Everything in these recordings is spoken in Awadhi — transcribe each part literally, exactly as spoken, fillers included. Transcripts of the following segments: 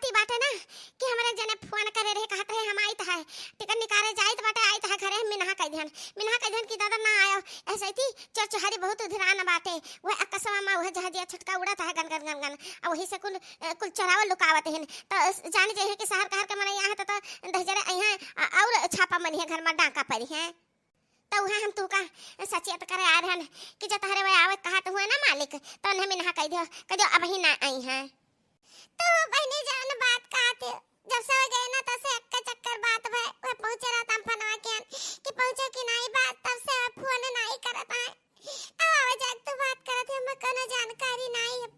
इतनी बाटे ना कि हमरे जने फोन करे रहे, कहत रहे हम आइत है, टिकट निकाले जाइत बाटे, आइत है घरे, हम मिनहा कह दिहन, मिनहा कह दिहन कि दादा ना आयो, ऐसे ही चोर चोहारी बहुत उधिरान बाटे, वह अकसवा मा वह जहाजिया छोटका उड़त है गन गन गन गन, और वही से कुल, अ, कुल चोरावल लुकावत हैं, तो जान जे है कि शहर कहर के मनई आहे तो, तो दहिजरे अइहें, अ, और छापा मनिहे घर मा डाका परी है। तो उहे हम तुहका सचेत करे आ रहन कि जो तहरे वह आवत कहत हुए ना मालिक, तो उन्हें मिनहा कह दियो, कह दियो अबही ना अइहें। तो बहिनी जान बात कहत हो, जब से वह गए ना तब से एक चक्कर बात भय, वह पहुँचे रहत हम फनवा के हन कि पहुँचे कि नाहीं बात, तब से वह फोन नाहीं करत है। अब आवे जाए तू बात करत है, हमें कोनो जानकारी नाहीं है,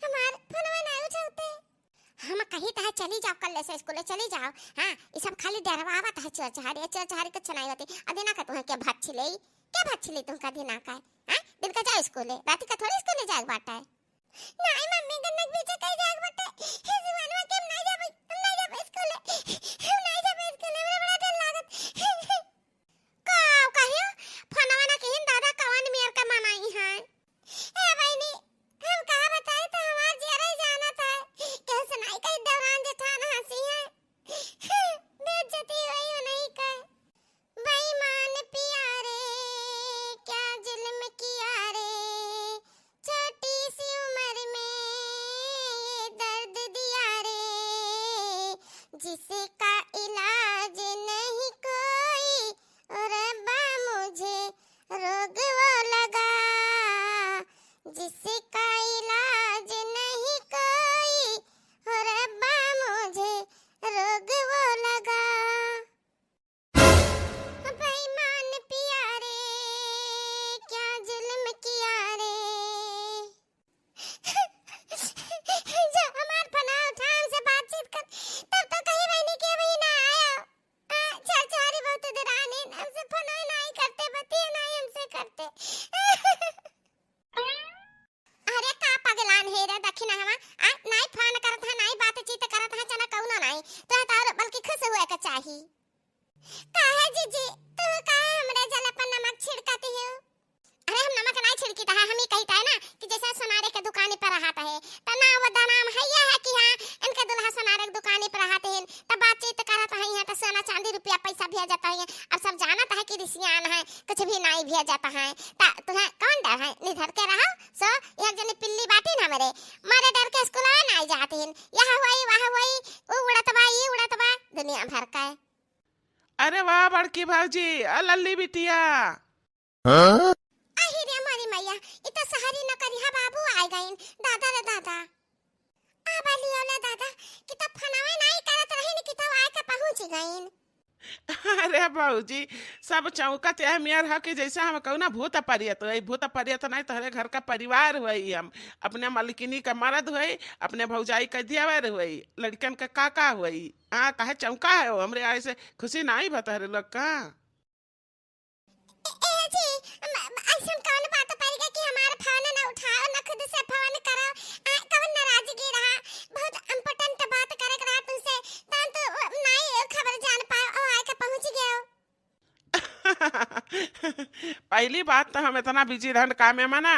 हमार फोनवा नाहीं उठावते। हम कही तहे चली जाओ, कल्ले से स्कूले चली जाओ। हाँ, ई सब खाली डरवावत है चोर चहारी, चोर चहारी कुछ नाहीं होती। अदिना का तुहे के भच्छी ले, के भच्छी ले तुमका दिना का है? हाँ, दिन का जाओ स्कूले, राती का थोड़ी स्कूले जाए बाटा है। नाहीं मम्मी, गन्नक बीचे कहीं जाए बाटा है। हे जुआनवा के हम नाहीं जाबे, हम नाहीं जाबे स्कूले, हम नाहीं जाबे स्कूले, हमरा बड़ा डर लागत। का कहियो? फोनवा ना किहिन दादा, कवन मेर के मनई है? ए बहिनी, हम कहा बताई तो हमार जियरा ही जानत है। केहू से नाहीं कही, देवरान जेठान हँसी है। बेइज्जती होई हो नहीं कहे। बेईमान पिया रे, क्या जुल्म किया रे, छोटी सी उम्र में ये दर्द दिया रे, जिसका इलाज नहीं कोई, ओ रब्बा मुझे रोग वो लगा, जिसका इलाज नहीं कोई, ओ रब्बा मुझे रोग वो लगा। बेईमान पिया रे, क्या जुल्म किया रे। जब हमार फोन उठा, हमसे बातचीत कर, तब तो कही बहिनी के वही ना आया। आ, चार चारी बहुत देरानी, हमसे फोन नाहीं करते, बतिया नाहीं हमसे करते। अरे का पगलान है रे, देखी ना हवा, आ, नाहीं फोन करत है, नाहीं बातचीत करत है, चला कौनो नाहीं, तो, तो और बल्कि खुश हुए के चाही। काहे जीजी, तू काहे हमरे जल पर नमक छिड़कती हो? अरे हम नमक नाहीं छिड़की तहे, हम ई कही तहे ना कि जैसे सोनारे के दुकानी पर रहत है, त ना वो दनाम है, यह है कि हाँ, इनके दुल्हा सोनारे के दुकानी पर रहत हैं, त बातचीत करत है, यहाँ त सोना चांदी रुपया पैसा भेजत है। अब सब जानत है कि रिसियान है, कुछ भी नाहीं भेजत है, त तुम्हें कौन डर है? निधर के रहो। सो एक जनी पिल्ली बाटी ना मरे, मारे डर के स्कूल नाहीं जात हैं, यह हुई, वह हुई, ऊ उड़त बा, ई उड़त बा, दुनिया भर का। अरे वाह बड़की भौजी, आ लल्ली बिटिया। हाँ? अहि रे मोरी मैया, इ त सहरी नौकरिया बाबू आइ गइन। दादा रे दादा। आ बाली औला दादा, कि त फोनवे नाहीं करत रहिन कि त आइके पहुँचि गइन। अरे भौजी, सब चौंकत यह मेर ह कि जैसे हम कहुँ ना भूत परियत होइ, भूत परियत नाहीं तोहरे घर का परिवार होइ, हम अपने मलकिनी का मरद होइ, अपने भौजाई का देवर होइ, लड़िकन का काका होइ। हाँ, काहे चौंका हो? हमरे आए से खुसी नाहीं बा तोहरे लोग का? ए, ए जी, म-, म-, अइसन कौन बात पड़ गई कि हमार फोन न उठाओ, न खुद से फोन करो? आ, कौन नाराजगी रहा? बहुत important बात करे के रहा तुमसे, तब तो, अ, नाहीं खबर जान पाओ, ओ आइके पहुँच गयो। पहली बात तो हम इतना busy रहन कामे मा ना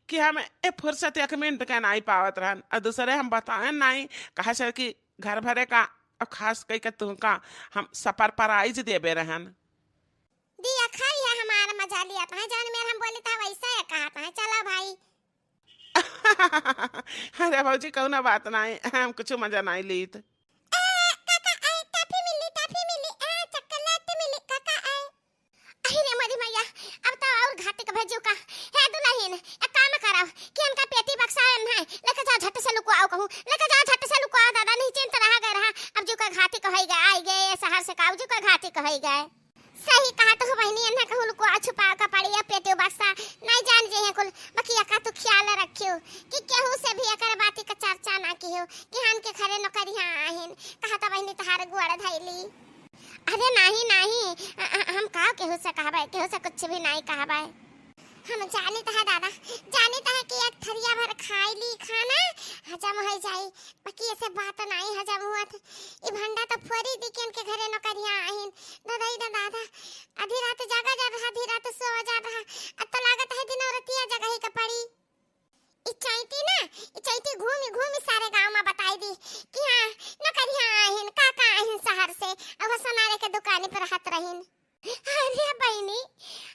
कि हम ए फुर्सत एक मिनट के नाहीं पावत रहन, और दूसरे हम बताएन नाहीं, कहा से कि घर भरे का और खास कई के तुमका हम surprise देबे रहन। दिया खाई है हमार मजा लिया, तहाँ जौन मेर हम बोली था वैसा है कहा था, चला भाई। अरे भौजी, कौनो बात नाहीं, हम कुछ मजा नाहीं लीत। ए, काका, ए, टॉफी मिली, टॉफी मिली, ए, चॉकलेट मिली, काका, ए। अहि रे मोरी मैया, अब तो और घातिक भजू का। हे दुलहिन, एक काम करो कि इनका पेटी बक्सा है, लेके जाओ झट से लुकवाओ कहूँ, लेके जाओ झट से लुकवाओ दादा, नहीं चिंत रहा गए रहा। अब जू का घातिक होइ गए, आइ गए ये शहर से का, जू का घातिक होइ गए। सही कहा तू बहिनी, एन्हा कहूँ लुकवा छुपा का पड़ी है पेटी बक्सा, नाहीं जान जे है कुल। बकिया का तू ख्याल रखियो कि केहू से भी एकर बाती का चर्चा ना कियो कि हन के घरे नौकरिया आहिन, कहा त बहिनी तहार गोड़ धैली। अरे नाहीं, नाहीं, अ, अ, हम का केहू से कहबै, केहू से कुछ भी नाहीं कहबै। हम जानित है दादा, जानित है कि एक थरिया भर खाइ ली खाना, हजम होइ जाई, बाकी ऐसे बात नाहीं हजम हुआ थे। ई भंडा तो फोरी दी के इनके घरे नौकरिया आहिन। दादा, ई दादा, आधी रात जागा जा रहा, आधी रात सोवा जा रहा। अब तो लागत है दिनौ रतिया जगही का पड़ी। ई चैती ना, ई चैती घूमी घूमी सारे गाँव मा बताइ दी कि हाँ,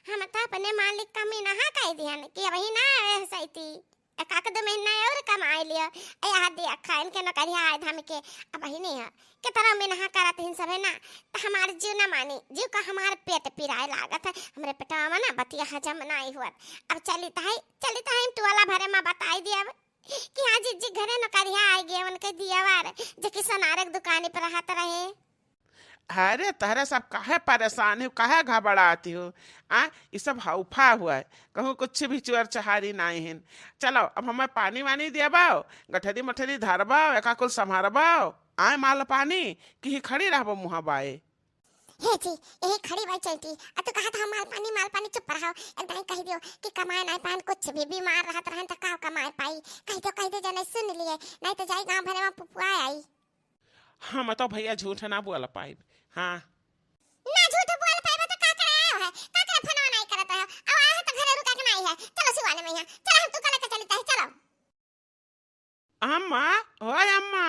हम तो अपने मालिक का मिनहा कह दिहन कि अबही ना आए सैती। एक आध दो महीना और कमाए लियो। ए, यहाँ दे अक्खा, इनके नौकरिया आए धाम के, अबही नहीं है। कितना मिनहा करत हिन सभे ना, तो हमार जीव ना मानी, जीव का हमार पेट पिराए लागत है। हमरे पेटवा में ना बतिया हजम नहीं हुआ। अब चली तो है, चली तो है, टोला भरे में बताई दिया अब कि हाँ जिज्जी घरे नौकरिया आए गए, उनके दिया वार, जे कि सोनारे के दुकानी पर रहत रहे। अरे, तहरे सब काहे परेशान हो, काहे घबराती हो? आ, ई सब हौफा हुआ है, कहूँ कुछ भी चोर चहारी नाई हिन। चलो, अब हमें पानी वानी देबाओ, गठरी मठरी धरबाओ, एका कुल संभारबाओ। आए माल पानी कि ही खड़ी रहबो मुँह बाए। हे जी, यही खड़ी बाई चलती। आ तू कहा था माल पानी, माल पानी, चुप रहो। एकदम कह दियो कि कमाए नाई पान कुछ भी, बीमार रहत रहन त का कमाए पाई? कह दियो, कह दियो, जने सुन लिए, नहीं तो जाई गाँव भरे में पुपुआ आई। हम तो भैया झूठ ना बोल पाइब। हाँ। ना झूठ बोल पाइबा तो का करे आयो है? का करे फोनवा नहीं करत रहो? अब आए है तो घरे रुका के नहीं है। चलो सिवाने में यहाँ। चलो हम तू कले के चलता है, चलो। अम्मा, ओए अम्मा।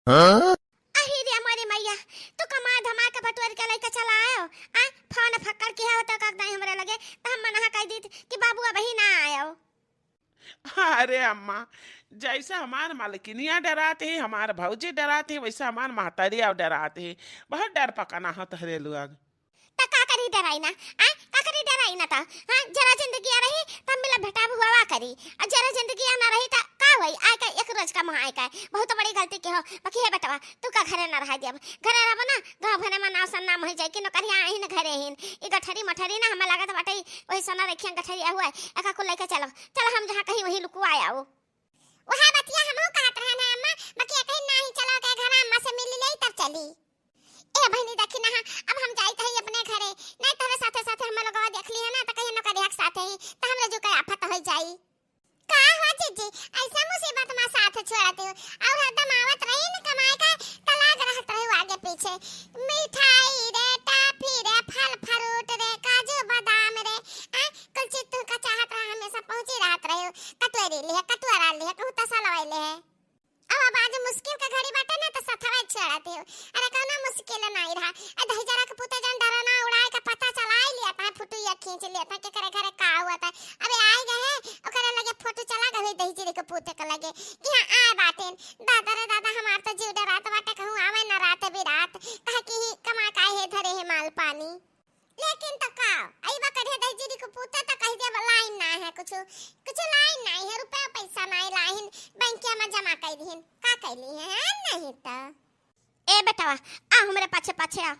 हाँ? अही रे मोरी मैया, तू कमा धमा के बटोर के लेके चला आयो। आ, फोन फक्कड़ किहा होता का नहीं हमरे लगे, तो हम मनहा कह दीत कि बाबू अबही ना आयो। अरे अम्मा, जैसे हमार मालकिनिया डरात ही, हमार भौजी डरात ही, वैसे हमार महतारी अब डरात ही। बहुत डर पकना हो तहरे लोग। त का करी डराई ना, आ? का करी डराई ना त? हाँ, जरा जिंदगी आ रही, तब मिला भेटा हुआ करी। आ जरा जिंदगी आ ना रही, त का होई? आए का एक रोज का मुँह आए का। बहुत बड़ी गलती के हो, बाकी हे बेटवा, तू का घरे ना रहा दियब। घरे रहबो ना, गाँव भरे में नाव सन्नाम हो जाए कि नौकरिया आहिन घरे हिन। ई गठरी मठरी ना हमें लागत बाटे, वही सोना रखिया गठरी हुआ है। एका कुल लेके चलो, चलो हम जहाँ कहीं वहीं लुकुआ आओ। वह बतिया हमहू कहत रहन है अम्मा, बाकी कहीं नाही चलो के घर अम्मा से मिल ले तब चली। ए बहिनी देखी ना, अब हम जाइत हई अपने घरे, नहीं तोरे साथे साथे हम लोगवा देख ली है ना, तो कहीं नौकरिया के साथे ही, तो हमरे जो के आफत हो जाई। का हो जीजी, ऐसा मुसीबत में साथ छोड़त हो? और हरदम आवत रही न कमाए का, त लाग रहत रही आगे पीछे। मिठाई रे, टाफी रे, फल फ्रूट रे, काजू बादाम रे, आ, कुल चीज तू का चाहत रहा, हमेशा पहुँची रहत रही। कटोरी लिहे, कटोरा लिहे, कहूँ तसलवा लिहे। अब, अब आज मुश्किल के घड़ी बाटे ना, तो सथवा छोड़त हो। अरे कौनो मुश्किल नहीं रहा। ए दहिजरा के पुते जन डरना उड़ाए के पता चलाई लिया, तहाँ फोटो ये खींच लिया था, के करे घरे का हुआ था। अबे आए गए हैं, ओकरे लगे फोटो चला गए दहिजरी के पुते के लगे कि हाँ आए बाटेन। दादा रे दादा, हमार तो जीव डरात बाटे, कहूँ आवे ना रात बिरात, कहे कि ही कमा काहे धरे है माल पानी। लेकिन तो का, अइबा करिहे दहिजरी के पुते तो कह देब लाइन ना है, कुछ, कुछ लाइन नहीं है, रुपया पैसा नहीं लाइन, बैंकिया में जमा कर दिहिन, का कैली है, नहीं तो। ए बेटवा, आ हमरे पाछे पाछे आ।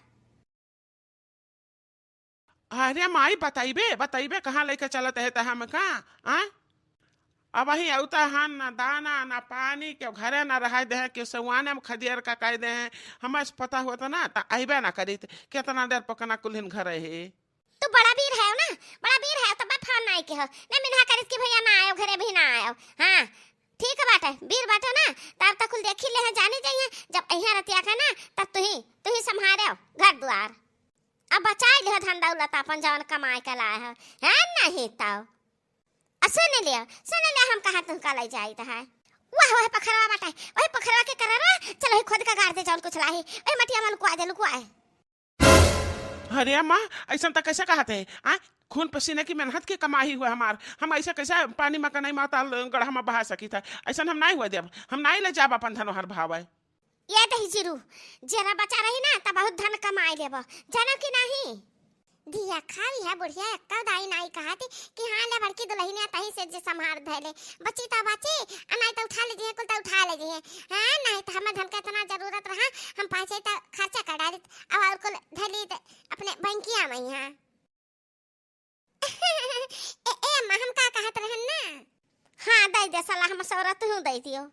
अरे माई, बताइबे, बताइबे, कहाँ लेके चलत है त हम का, आ? अबही अउता हन, ना दाना, ना पानी, के घरे ना रहाय देहे, के सौआने में खदियर का कह देहे, हमें से पता होत ना, त अइबे ना करित, केतना देर पकना कुल्हिन घरे है। तू बड़ा बीर है ना, बड़ा बीर है, तब फोन नाई के हो, ना मिनहा करित कि भैया ना आयो, घरे भी ना आयो। हाँ, ठीक बाटे, बीर बाटे ना, तब तक कुल देखी ले हैं, जानी जाइए, जब अहिया रतिया का ना, तब तू ही, तू ही संभारे घर द्वार। अब बचाई ले धन दौलत अपन जवन कमाए के लाए हो, है नहीं तो। आ सुन लिया, सुन लिया, हम कहाँ तुमका ले जाइत है। वह, वह पोखरवा बाटे, वही पोखरवा के कररवा, चलो ही खोद के गाड़ दे जौन कुछ लाही, वही मटिया में लुकवा दे, लुकवा है। अरे अम्मा, ऐसन त कैसे कहत है? आ, खून पसीने की मेहनत की कमाई हुआ हमार, हम ऐसे कैसे पानी में कनाई माता गढ़ा में बहा सकित है? ऐसन हम नहीं हुआ देब, हम नहीं ले जाब अपन धनोहर भाव है। ये दहिजरू, जेना बचा रही ना, त बहुत धन कमाई लेबो, जानो कि नहीं? दिया खावी है बुढ़िया, एक्का दाई नाई कहती कि हाँ ले बड़की दुल्हनिया तही से जे संभार धैले, बची त बची, आ नाई त उठा ले जिहे, कुल त उठा ले जिहे। हाँ, नहीं त हमें धन का इतना जरूरत रहा, हम पाछे त खर्चा कर डालित, अब और कुल धैली त अपने बैंकिया में ही। हाँ। ए, ए अम्मा, हम का कहत रहन ना? हाँ, दे दे सलाह, हम सौरा तू दे दियो।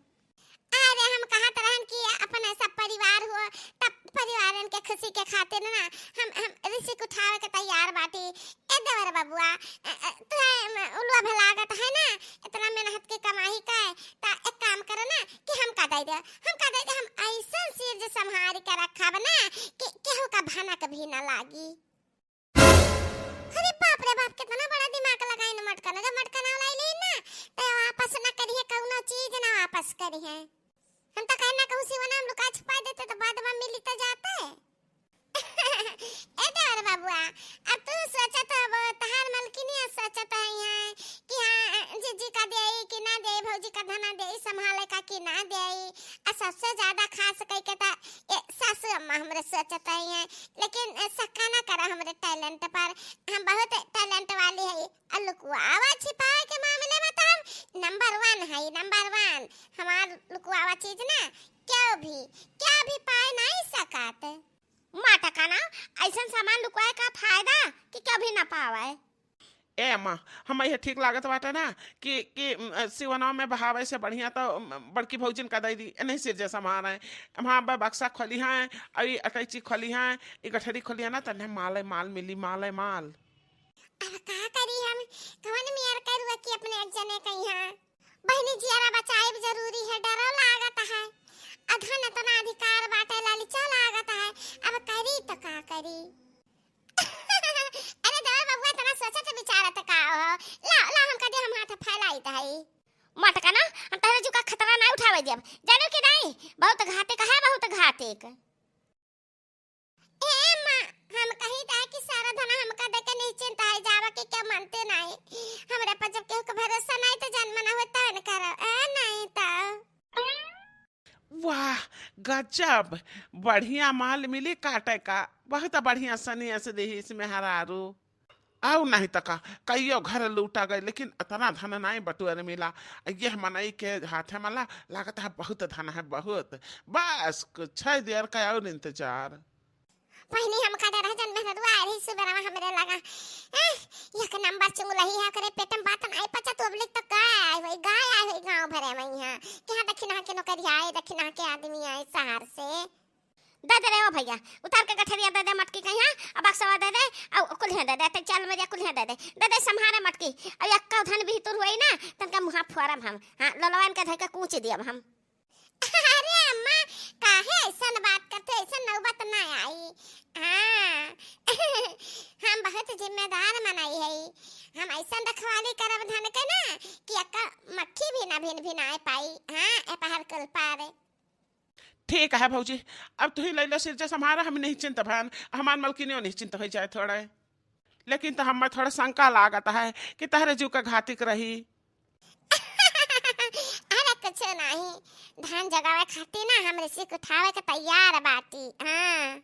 अरे, हम कहत रहन कि अपने सब परिवार हो, तब परिवारन के खुशी के खातिर ना हम, हम risk उठावे के तैयार बाटी। ए देवर बबुआ, अ, अ, तुहे म-, उलुआ भलागत है ना, इतना मेहनत के कमाई का है, त एक काम करो ना कि हमका दे दे, हमका दे दे, हम ऐसन चीज संभाल के रखब ना कि केहू का भनक भी ना लागी। अरे बाप रे बाप, कितना बड़ा दिमाग लगाइन मटकन। जब मटकन वाला ले ना, तो वापस ना करिहे कौनो चीज, ना वापस करिहे। हम तो कहना कहूँ सिवना में लुका छुपा देते तो बाद में मिली तो जाते। ए देवर बबुआ, अब तू सोचा तो अब सबसे ज्यादा खास कइके त ये सासू अम्मा हमरे सोचत ही हैं, लेकिन, ए, शक्का ना करा हमरे talent पर, हम बहुत talent वाली है। और लुकवावा छिपावे के मामले में तो हम number one है, number one। हमार लुकवावा चीज ना क्यों भी, क्या भी पाए नहीं सकत। माँ टकाना, ऐसन सामान लुकवाए का फायदा कि कभी ना पावे। ए अम्मा, हम यह ठीक लागत बाटे ना कि, कि, उम, सिवनवा में बहावे से बढ़िया तो, उम, बड़की भौजिन का दे दी, नहीं सिरजे संभार है। हम हाँ, ब-, बक्सा खोली हैं, और ये अटैची खोली हैं, ये गठरी खोली है ना, तन्ने माल है, माल मिली, माल है, माल। अब का करी हम, कौन मेर करुआ की अपने एक जने कहीं हैं? बहिनी, जियरा बचाइब जरूरी है, डरो लागत है। अधन इतना अधिकार बाटे, ललचो लागत है, अब करी तो का करी? अरे देवर बबुआ, इतना सोचत विचारत का हो? ला, ला, हमका दे, हम हाथ फैलाइत हई। मटका ना, हम तहरे जुका खतरा ना उठावे देब, जानो कि नहीं? बहुत घातिक है, बहुत घातिक। ए माँ, हम कही था कि सारा धन हमका दे के निश्चिंत है जावा के, क्या मानते नहीं? हमरे पर जब केहू के भरोसा नहीं तो जन्म ना होता है न करो, ए नहीं तो। वाह, गजब, बढ़िया माल मिली काटे का, बहुत बढ़िया सनेस देहिस मेहरारू। अउ नहीं त का, कइयो घर लूटा गए, लेकिन इतना धन नहीं बटुअर मिला। यह मनई के हाथे मला लागत है बहुत धन है, बहुत। बस कुछ देर का और इंतजार। पहिनी हमका डर है, जन मेहररुआ आ रही सुबेरवा हमरे लगा। एह, एक नंबर चुंगलही है, ओकरे पेट में बात नहीं पचा, तू अबले तक गाय आई हुई, गाय आई हुई गाँव भरे में यहाँ। कि हाँ, दखिनहा के नौकरिया आए, दखिनहा के आदमी आए शहर से। दे दे रे ओ भैया, उतार के गठरिया दे दे मटकी कहीं, हाँ, अब बक्सवा दे दे, अउ कुल्हिया दे दे, ते चाल में जा कुल्हिया दे दे, दे दे सम्हारे मटकी, अउ एक्का धन भी तुर हुई ना, तनका मुहा फोरम हम, हाँ, ललवान के धर के कूच दियब हम। अरे अम्मा, काहे ऐसन बात करते, ऐसन नौबत ना आई। हाँ, हम बहुत जिम्मेदार मनई हई, हम ऐसन रखवाली करब धन के ना कि एक्का मक्खी भी ना भिन भिनाए पाई। हाँ, ए पहाड़ कुल पारे। ठीक है भौजी, अब तुही लैलो सिरजा सम्हारा, हम निश्चिंत भन, हमार मलकिनियो निश्चिंत होइ जाए थोड़े। लेकिन तो हमें थोड़ा शंका लागत है कि तहरे जीव का घातिक रही। अरे कुछ नहीं, धान जगावे खातिर ना हम रिस्क उठावे के तैयार बाटी। हाँ।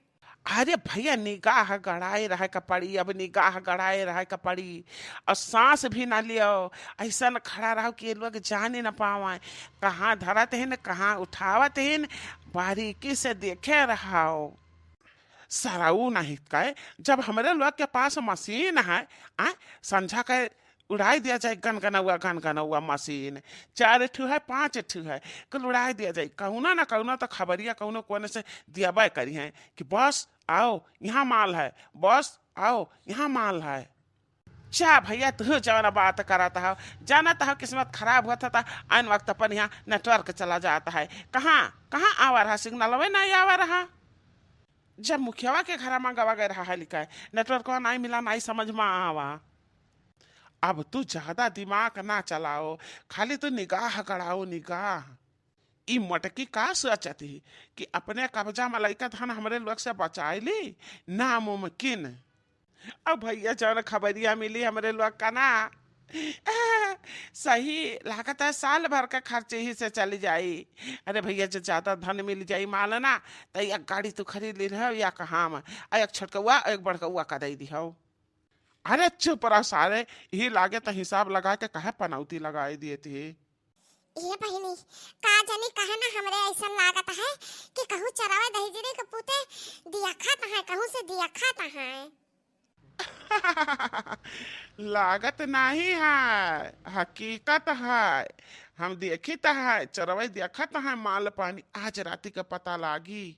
अरे भैया, निगाह गड़ाए रहे का पड़ी, अब निगाह गड़ाए रहे का पड़ी। और सांस भी ना लियो, ऐसन खड़ा रहो कि ये लोग जाने ना पावे, कहाँ धरत हैं, कहाँ उठावत हैं, बारीकी से देखे रहो। सरऊ नहीं कहे, जब हमरे लोग के पास मशीन है, आ, संझा के उड़ाई दिया जाए गनगनौआ, गनगनौआ मशीन, चार ठू है, पाँच ठू है, कुल उड़ाई दिया जाए, कौनो ना कौनो तो खबरिया कौनो कोने से दियाबे करी हैं कि बस आओ, यहाँ माल है, बस आओ, यहाँ माल है। जा भैया, तू जवन बात करत हो, जानत हो किस्मत खराब होत है, त ऐन वक्त अपन यहाँ network चला जात है। कहाँ, कहाँ आवा रहा, सिग्नलवे नहीं आवा रहा। जब मुखियावा के घरा में गवा गए रहा है लिखा है, networkवा नहीं मिला, नहीं समझ में आवा। अब तू ज्यादा दिमाग ना चलाओ, खाली तू निगाह गड़ाओ, निगाह। ई मटकी का सोचत ही कि अपने कब्जा में लइका धन हमरे लोग से बचाई ली? नामुमकिन। अब भैया, जौन खबरिया मिली हमरे लोग का ना, सही लागत है, साल भर का खर्च ही से चली जाई। अरे भैया, जो ज्यादा धन मिल जाई माल ना, तो एक गाड़ी तू खरीद ली रहे या कहाँ में, आ एक छोटकौआ, एक बड़कौआ का दे दी हो। अरे चुप रहो सारे, यही लागे तो हिसाब लगा के कहे पनौती लगाई दिए थी। ए बहिनी, का जानी काहे ना हमरे ऐसन लागत है कि कहूँ चरावे दहिजरी के पूते दिया खात है, कहूँ से दिया खात है। लागत नहीं है, हकीकत है। हम देखित है, चरवई देखत है, माल पानी आज राती के पता लागी।